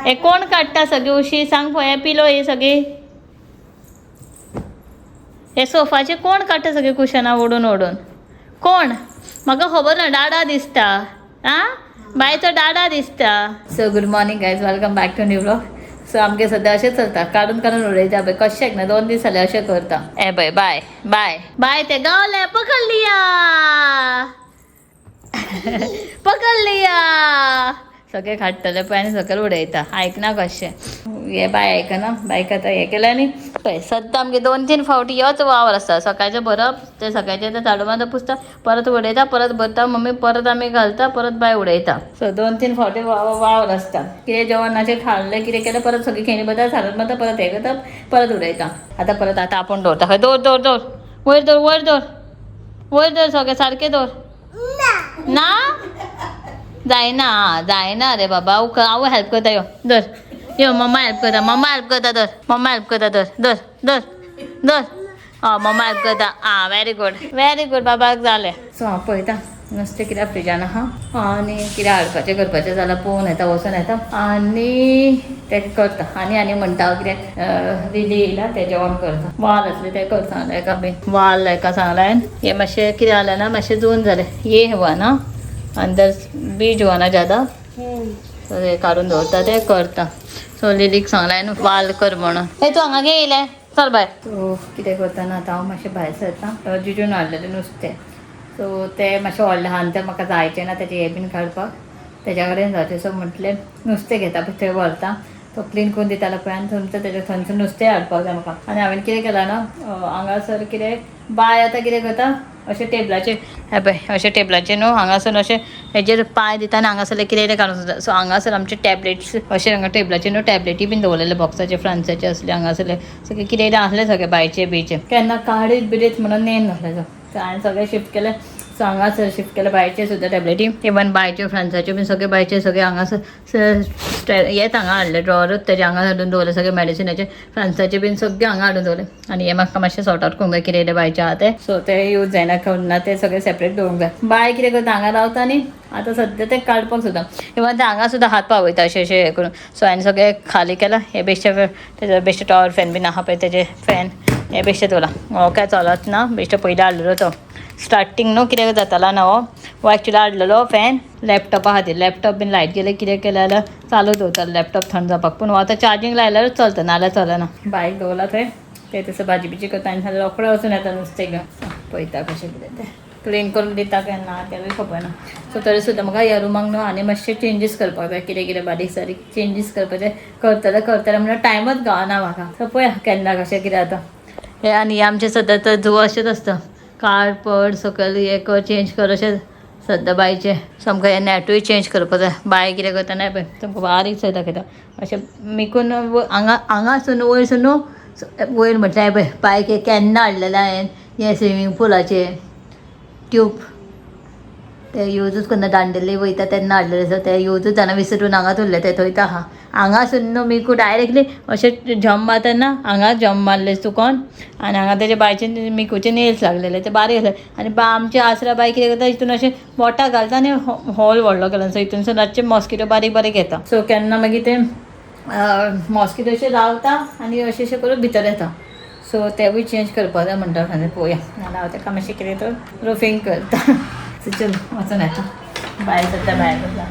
हे कोण काडटा सगळी उशी सांग पळय. पिलो ही सगळी हे सोफाचे कोण काडटा सगळी कुशनां ओडून ओडून कोण? म्हाका खबर ना. डाडा दिसता. आं, बायचो डाडा दिसता. So good morning guys, welcome back to new vlog. So आमगे सद्या अशेंच चलता, काडून काडून उडयता. पळय कशें ना, 2 दीस जाले अशें करता. ए पळय, बाय बाय बाय, ते गावले. पकड लिया, पकड लिया. सगळे काडटले पळय आनी सकयल उडयता. आयकना कशें हे बाय, आयकना बायक. आतां हें केलें आनी पळय सद्दां आमगे 2-3 फावटी योच वावर आसता. सकाळचें भरप, ते सकाळचें ते झाडू मारता, पुसता, परत उडयता, परत भरता मम्मी, परत आमी घालता, परत बाय उडयता. सो 2-3 फावटी वावर आसता. कितें जेवणाचें खाल्लें, कितें केलें, परत सगळीं खेळणी भरता, झाडून मारता, परत हें करता, परत उडयता. आतां परत आतां आपूण दवरता. खंय दवर दवर दवर, वयर दवर, वयर दवर, वयर दवर, सगळें सारकें दवर. ना जायना, जायना रे बाबा. हांव हेल्प करता, यो धर, यो मम्मा हेल्प करता, मम्मा हेल्प करता, धर, मम्मा हेल्प करता, धर धर धर धर. हय, मम्मा हेल्प करता. आं, व्हेरी गुड, व्हेरी गुड बाबाक जालें. सो हांव पळयता नुस्तें कित्याक फ्रिजान आहा आनी कितें हाडपाचें करपाचें जाल्यार पळोवन येता, वचून येता आनी तें करता. आनी आनी म्हणटा हांव कितें रिली येयला तें जेवण करता. वाल आसलें तें करता एका बीन वाल एका सांगलां. हें मातशें कितें जालें ना, मातशें जून जालें. ये हुआ ना, अंदर बीज हुआ ना ज्यादा, सो ते काडून दवरता, ते करता. सो लिलीक सांगलां न्हू वाल कर म्हणून. हे तूं हांगा घे येयलें, चल भायर. सो कितें करता ना, आतां हांव मातशें भायर सरता. जिजून हाडलेलें नुस्तें, सो तें मातशें व्हडलें आहा आनी तें म्हाका जायचें ना, तेजें हें बीन काडपाक तेज्या कडेन जावचें. सो म्हटलें नुस्तें घेता पळय थंय व्हरता, तो क्लीन करून दितालो पळय आनी थंयसर तेजे थंयसर नुस्तें हाडपाक जाय म्हाका. आनी हांवें कितें केलां ना, हांगासर कितें बाय आतां कितें करता, अशें टेबलाचेर, हे पळय अशें टेबलाचेर न्हू हांगासर अशें हेजेर पांय दिता आनी हांगासरलें कितें कितें काडून सुद्दां. सो हांगासर आमचे टॅबलेट्स अशें हांगा टेबलाचेर न्हू टॅबलेटी बीन दवरलेले बॉक्साचे, फ्रांसाचे असले हांगासरले सगळें कितें कितें आसलें सगळें बायचे बिचे. केन्ना काडीत बिडीत म्हणून नेन नासलें. सो हांवें सगळें शिफ्ट केलें. सो हांगासर शिफ्ट केलें बायचे सुद्दां टॅबलेटी, इवन बायच्यो फ्रांसाच्यो बीन सगळे बायचे सगळे हांगासर हेत हांगा हाडले. ड्रॉवरूच तेजे हांगा हाडून दवरले सगळे मेडिसिनाचे, फ्रांसाचे बीन सगळे हांगा हाडून दवरले. आनी हे म्हाका मातशें सॉर्ट आउट करूंक जाय कितें कितें बायचें आहा तें. सो ते यूज जायना ना, ते सगळे सेपरेट दवरूंक जाय. बाय कितें करता, हांगा रावता आनी आतां सद्या तें काडपाक सुद्दां, इवन ते हांगा सुद्दां हात पावयता अशें अशें हें करून. सो हांवें सगळें खाली केलां. हे बेश्टे तेजे बेश्टे टॉवर फॅन बीन आहा पळय, तेजे फॅन हे बेश्टे दवरला. हो काय चलत ना, बेश्टे पयलीं हाडलेलो तो स्टार्टींग न्हू कितें जातालो ना. हो हो एक्चुली हाडलेलो फॅन लॅपटॉपा खातीर. लॅपटॉप बीन लायट गेले कितें केलें जाल्यार चालू दवरतालो लॅपटॉप थंड जावपाक. पूण हो आतां चार्जींग लायल्यारूच चलता, नाल्यार चलना. बायक दवरला थंय, ते तसो भाजी बिजी करता आनी जाल्यार रोखडो वचून येता नुस्तें घेवन. पळयता कशें कितें तें क्लीन करून दिता काय ना तेंवूय खबर ना. सो तरी सुद्दां म्हाका ह्या रुमाक न्हू आनी मातशे चेंजीस करपाक जाय, कितें कितें बारीक सारीक चेंजीस करपाचे. करतले करतले म्हणल्यार टायमच गावना म्हाका. सो पळया केन्ना कशें कितें जाता हें. आनी आमचें सद्या तर जुवो अशेंच आसता, काड पड सकयल हें कर चेंज कर अशें सद्दां बायचें. सामकें हें नॅटूय चेंज करपाक जाय. बाय कितें करता ना पळय, तुमकां बारीक सय दाखयता. अशें मिकून हांगा हांगासून वयर सून न्हू वयर म्हटल्यार पळय बायक केन्ना हाडलेलें हांवें हें स्विमींग पुलाचें ट्यूब, ते यूजूच करना. दांडेली वयता तेन्ना हाडलेलें. सो ते यूजूच जायना, विसरून हांगाच उरलें तें थंयच आहा. हांगासून न्हू मिकू डायरेक्टली अशें जम्प मारता तेन्ना हांगा जम्प मारलें चुकोन आनी हांगा तेजे बायचे मिकूचे नेल्स लागलेले, ते बारीक आसले. आनी बा आमचे आसरा बाय कितें करता, हितून अशें बोटां घालता आनी होल व्हडलो केला. सो हितूनसून रातचे मॉस्किटो बारीक बारीक येता. सो केन्ना मागीर ते मॉस्किटो अशें रावता आनी अशें अशें करून भितर येता. सो तेवूय चेंज करपाक जाय म्हणटा. पळोवया, नाल्यार हांव तेका मातशें कितें तर रुफींग करता. सो चल वचून येता. भायर सद्या भायर बसला.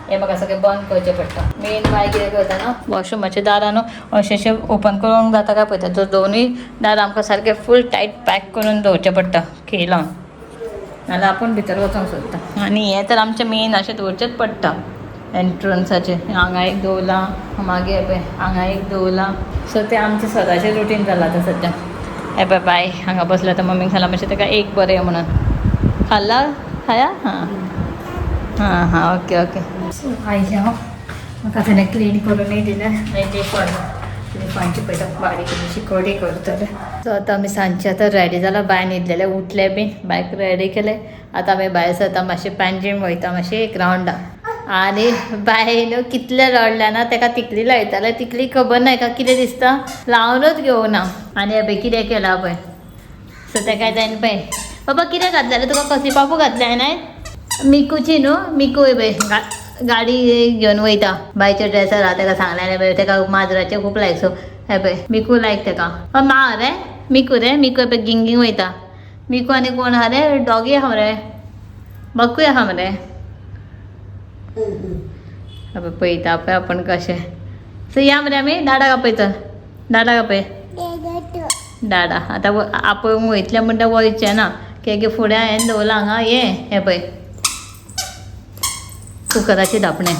हें म्हाका सगळें बंद करचें पडटा. मेन बाय कितें करता ना, वॉशरुमाच्या दारां न्हू अशें अशें ओपन करूंक जाता काय पळयता. तर दोनूय दारां आमकां सारकें फूल टायट पॅक करून दवरचें पडटा की लावन, नाल्यार आपूण भितर वचोंक सोदता. आनी हें तर आमचें मेन अशें दवरचेंच पडटा एंट्रन्साचें. हांगा एक दवरलां, मागीर पळय हांगा एक दवरलां. सो तें आमचें सदांचें रुटीन जालां आतां सद्या. हे पळय बाय हांगा बसल्या. आतां मम्मीक सांगलां मातशें ताका एक बरें म्हणून. खाल्ला खाया. हां हां हां, ओके ओके. सो आयलें हांव, म्हाका ताणें क्लीन करूनय दिलें आनी लिफांची पळयता बारीक अशी कडी करतले. सो आतां आमी सांजचे आतां रेडी जाला. बाय न्हिदलेले, उठले बीन, बायक रेडी केले. आतां आमी भायर सरता, मातशें पणजीम वयता मातशें एक रावंडा. आनी बाय न्हू कितले रडले ना, ताका तिकली लायताले, तिकली खबर ना हेका कितें दिसता, लावनूच घेवना. आनी हें पळय कितें केलां पळय. सो तेका जायन पळय बाबा कितें घातलेलें तुका, कसली पापू घातले हांवें मिकूची न्हू. मिकू पळय गाडी घेवन वयता. बायच्या ड्रेसार आहा तेका सांगलें तेका माजराचे खूब लायक. सो हे पळय मिकू लायक तेका. मा रे मिकू रे, मिकू पळय गिंगींग वयता. मिकू आनी कोण आहा रे, डॉगी आहा मरे, बकूय आहा मरे. पळय पळयता पळय आपूण कशें. सो या मरे आमी डाडा कापय, चल डाडा कापय डाडा. आतां आपोवंक वयतलें म्हणटा वयचें ना, कित्याक फुडें हांवें दवरलां हांगा हें. हें पळय कुकराचें धापणें,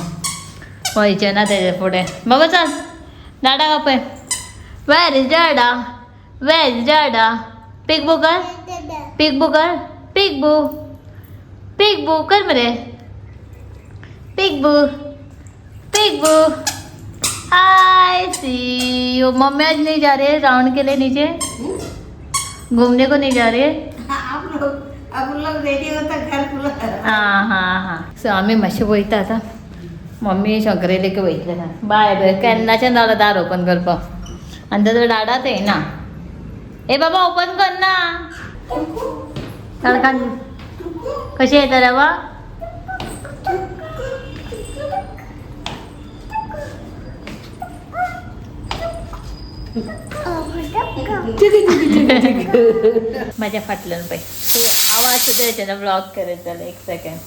वयचें ना तेजे फुडें. बाबा चल डाडा कापय. वेर is Dada, where is Dada? Peekaboo कर, पिकबू कर, पिकबू पिकबू कर मरे, peekaboo peekaboo. I see you. Mummy आज नहीं जा रहे राउंड के लिए, नीचे घूमने को नहीं जा रहे? आप लोग रेडी होता घर खुला. हां हां हां. सो आमी मातशें वयता आतां. मम्मी शंकरेलेक वयतले. बाय बाय. केन्नाच्यान रावला दार ओपन करपाक आनी ताजो डाडाच येयना. ए बाबा ओपन कर ना. सारकान कशें येता रे बा? माझ्या फाटल्यान पळय तूं आवाज सुद्दां येचे ना ब्लॉग करत जाल्यार. एक सेकंड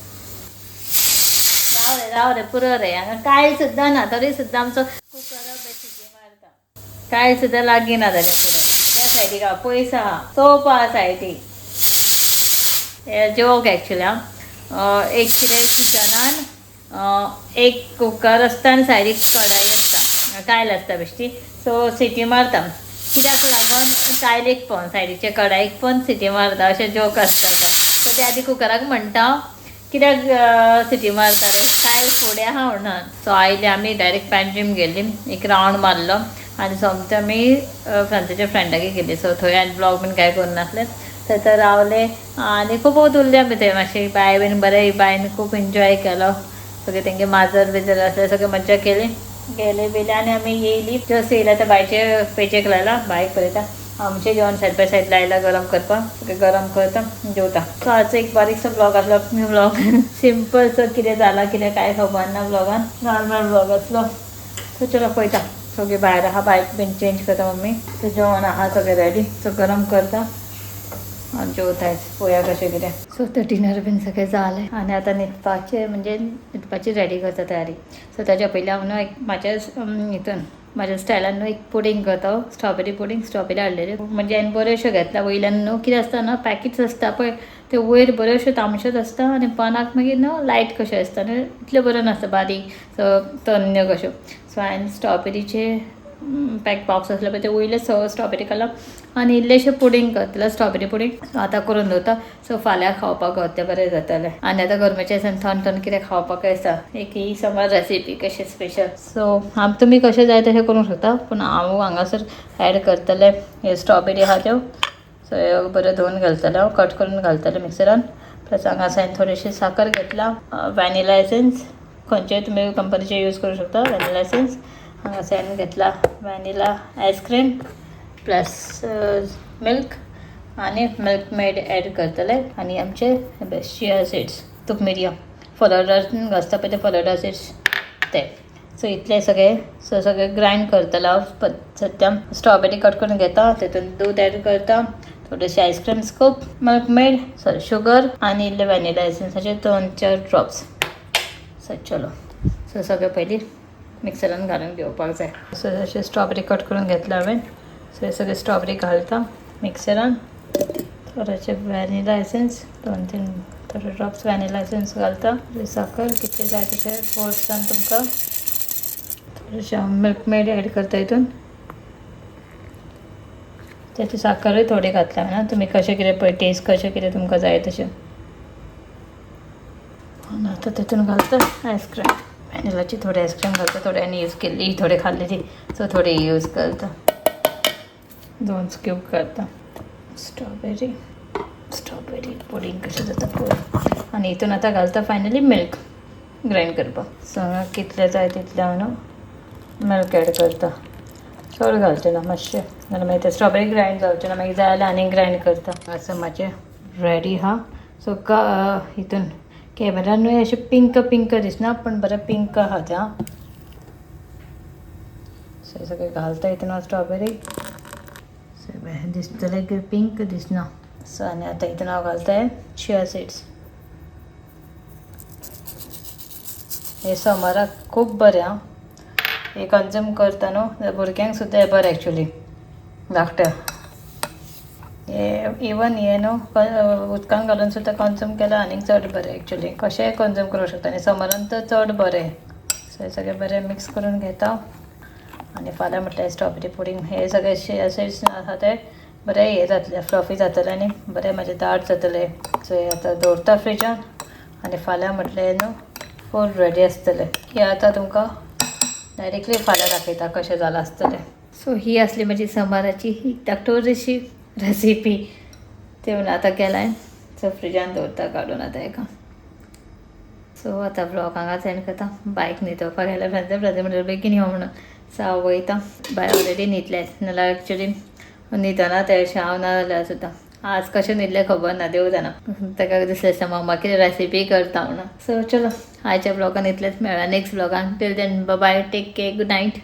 राव रे, राव रे, पुरो रे. हांगा कांय सुद्दां ना, तरी सुद्दां आमचो कुकर सिटी मारता. कांय सुद्दां लागीं ना ताच्या फुडें. त्या सायडीक आहा, पयस आहा, तोप आहा सायडीक. हे जोक एक्चुली. आं, एक कितें किचनान एक कुकर आसता आनी सायडीक कढाई आसता, कायल आसता बेश्टी. सो सिटी मारता कित्याक लागून, कायलेक पण सायडीचे कढाईक पण सिटी मारता अशें जोक आसता तो. सो ते आदी कुकराक म्हणटा कित्याक सिटी मारता रे, कायल फुडें आहा म्हणून. सो आयले आमी डायरेक्ट पॅन्ट्रीम गेली, एक रावंड मारलो आनी सोमते आमी फ्रांसाच्या फ्रेंडागेर गेली. सो थंय आनी ब्लॉग बीन कांय करूं नासलें. थंय तर रावले आनी खूब वगत उरले आमी थंय मातशें. बाय बीन बरें, बायन खूब एन्जॉय केलो. सगळें तेंगे माजर बिजर आसलें, सगळें मज्जा केली. गेले बिले आनी आमी येयली. जस्ट येयले आतां बायचे पेचेक लायला, बायक पळयता. आमचें जेवण सायड बाय सायड लायला गरम करपाक, सगळें गरम करता जेवता. सो आजचो एक बारीकसो ब्लॉग आसलो. ब्लॉग सिंपलसो, कितें जाला कितें कांय खबर ना ब्लॉगान, नॉर्मल ब्लॉग आसलो. सो चलो पळयता सगळें भायर आहा, बायक बीन चेंज करता मम्मी. सो जेवण आहा सगळें रेडी, सो गरम करता आनी जेवता, पळोवया कशें कितें. सो तें डिनर बीन सगळें जालें आनी आतां न्हिदपाचें, म्हणजे न्हिदपाची रेडी करता तयारी. सो ताच्या पयलीं हांव न्हू एक म्हाज्या हितून म्हाज्या स्टायलान न्हू एक पुडींग करता, स्ट्रॉबेरी पुडींग. स्ट्रॉबेरी हाडलेली, म्हणजे हांवें बऱ्योश्यो घेतल्या. वयल्यान न्हू कितें आसता न्हू, पॅकेट्स आसता पळय, ते वयर बऱ्योश्यो तांबश्योच आसता आनी पानाक मागीर न्हू लायट कश्यो आसता न्हू, इतल्यो बऱ्यो नासता, बारीक सो तन्न्यो कश्यो. सो हांवें स्ट्रॉबेरीचे पॅक बॉक्स आसले पळय, ते वयले सगळो स्ट्रॉबेरी काडला आनी इल्लेशें पुडींग करतले, स्ट्रॉबेरी पुडींग. सो आतां करून दवरता, सो फाल्यां खावपाक गावता, बरें जातलें. आनी आतां गरमेच्या दिसान थंड थंड कितें खावपाक आसता. एक ही समर रेसिपी कशी स्पेशल. सो हांव तुमी कशें जाय तशें करूंक शकता, पूण हांव हांगासर एड करतलें हे स्ट्रॉबेरी आहा त्यो. सो ह्यो बऱ्यो धुवन घालतलें हांव, कट करून घालतलें मिक्सरान. प्लस हांगासर हांवें थोडीशी साकर घेतला, वॅनिला एसन्स, खंयच्याय तुमी कंपनीचे यूज करूं शकता वॅनिला एसन्स. हांगासर हांवें घेतला vanilla ice cream plus milk आनी मिल्क मेड एड करतले आनी आमचे चिया सिड्स, तूप मिरयां, फलोडा घासता पळय ते फलोडा सिड्स ते. सो इतले सगळे, सो सगळे ग्रायंड करतले हांव. सद्या स्ट्रॉबेरी कट करून घेता, तेतून दूद एड करता, थोडेशे ice cream scoop, milk maid, sorry sugar आनी इल्ले वॅनिला एसन्साचे 2-4 ड्रॉप्स. सो चलो, सो सगळें पयलीं मिक्सरान घालून घेवपाक जाय. सो अशें स्ट्रॉबेरी कट करून घेतला हांवें. सो हे सगळे स्ट्रॉबेरी घालता मिक्सरान, थोडेशे वॅनिला एसन्स, 2-3 थोडे ड्रॉप्स वॅनिला एसन्स घालता, साकर कितले जाय तशें गोडसान तुमकां, थोडेशें हांव मिल्क मेड एड करता हितून. ताची साकरूय थोडी घातल्या ना, तुमी कशें कितें पळय टेस्ट कशें कितें तुमकां जाय तशें. आनी आतां तितून घालता आयस्क्रीम, वॅनिलाची थोडी आयस्क्रीम घालता, थोड्यांनी यूज केल्ली, थोडे खाल्ली ती, सो थोडी यूज करता. 2 स्क्यूब करता स्ट्रॉबेरी, स्ट्रॉबेरी पुडींग कशें जाता पळय. आनी हितून आतां घालता फायनली मिल्क ग्रायंड करपाक. सो हांगा कितलें जाय तितलें हांव न्हू मिल्क एड करता, चड घालचें ना मातशें, नाल्यार मागीर तें स्ट्रॉबेरी ग्रायंड जावचें ना, मागीर जाय जाल्यार आनीक ग्रायंड करता. आतां म्हाजें रेडी आहा. सो हितून कॅमेरान न्हय अशें पिंक पिंक दिसना, पण बरें पिंक आहा तें. आं, सो सगळें घालता हितून हांव स्ट्रॉबेरी. सो दिसतलें की पिंक दिसना. सो आनी आतां हितून हांव घालता चिया सीड्स. हे समराक खूब बरें आं, हे कन्ज्यूम करता न्हू जाल्यार भुरग्यांक सुद्दां हें बरें एक्चुली. धाकट्या हे इवन हे न्हू उदकान घालून सुद्दां कन्ज्यूम केल्यार आनीक चड बरें. एक्चुली कशेंय कन्ज्यूम करूंक शकता आनी समरान तर चड बरें. सो हे सगळें बरें मिक्स करून घेता आनी फाल्यां म्हटल्यार स्ट्रॉबेरी पुडींग. हे सगळे चिया सीड्स आसा ते बरें हे जातले, फ्लफी जातले आनी बरें म्हाजें दाट जातले. सो हे आतां दवरता फ्रिजान आनी फाल्यां म्हटल्यार न्हू फूल रेडी आसतलें. हे आतां तुमकां डायरेक्टली फाल्यां दाखयता कशें जालां आसतलें. सो ही आसली म्हजी समराची ही धाकटुलीशी रेसिपी. ते म्हणून आतां केलाय. सो फ्रिजान दवरता काडून आतां हेका. सो आतां व्लॉग हांगाच एंड करता. बायक न्हिदोवपाक गेल्यार फ्रेंड्सां फ्रेंड्सां म्हणल्यार बेगीन यो म्हणून. सो हांव वयता. बाय ऑलरेडी न्हिदलें, नाल्यार एक्चुली न्हिदना तें अशें हांव ना जाल्यार सुद्दां. आज कशें न्हिदलें खबर ना, देव जाणा. ताका दिसलें आसता मम्मा कितें रेसिपी करता म्हणून. सो चलो, आयच्या ब्लॉगान इतलेंच. मेळ्ळा next ब्लॉगान. Till then, bye, take care, good night.